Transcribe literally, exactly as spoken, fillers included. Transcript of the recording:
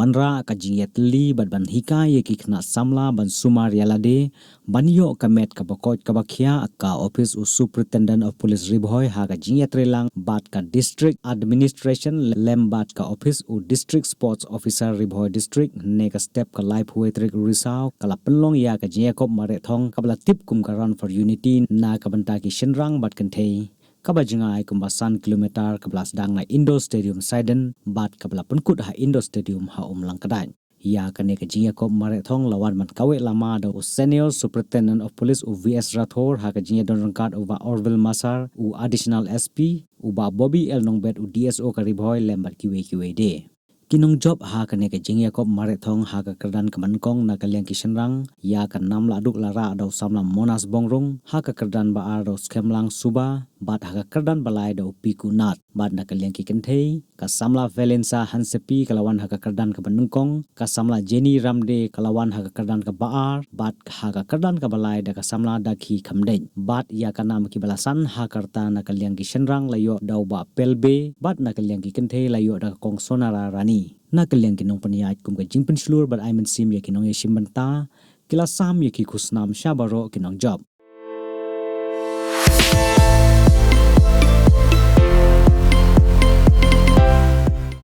Anra ka jingïatylli bad ban hikai ïa ki khynnah samla ban sumar ïa lade ban ïoh ka met kaba koit kaba khia ka ophis u Superintendent of Police Ri Bhoi ha ka jingïatreilang bad ka District Administration lem bad ka ophis u District Sports Officer Ri Bhoi District. Ne ka step ka laiphew tarik Risaw ka la pynlong ïa ka jingïakop mareh thong kaba la tip kum ka Run for Unity na ka bynta ki shynrang bad kynthei, kaba jngai kumba san kilometer, kaba la sdang na Indoor Stadium Saiden bad kaba la pynkut ha Indoor Stadium ha Umlang Kdain. Ïa kane ka jingïakop mareh thong la wan ban kaweh lama da u Senior Superintendent of Police u V S Rathore, ha ka jingïadon ryngkat u Bah Orville Masar, u Additional S P, u Bah Bobby L Nongbet, u D S O ka Ri Bhoi, lem bad kiwei kiwei de. Ki nongjop ha kane ka jingïakop mareh thong ha ka kyrdan kaba nyngkong na ka liang ki shynrang, ïa ka nam la duk la rah da u samla Monas Bongrung, ha ka kyrdan ba ar da u Skemlang Suba, bad ha ka kyrdan ba lai da u Piku Nath. Bad na ka liang ki kynthei, ka samla Valensa Hansepi ka la wan ha ka kyrdan kaba nyngkong, ka samla Jenny Ramde ka la wan ha ka kyrdan kaba ar, bad ha ka kyrdan kaba lai da ka samla Dakhi Khamdeng. Bad ïa ka nam kiba la san ha ka rta na ka liang ki shynrang la ïoh da u Bah Pelbe, bad na ka liang ki kynthei la ïoh da ka kong Sonara Rani. Na ka liang ki nongpynïaid kum ka jingpynshlur bad ai mynsiem ïa ki nongïashim bynta, ki la sam ïa ki khusnam sha baroh ki nongjop.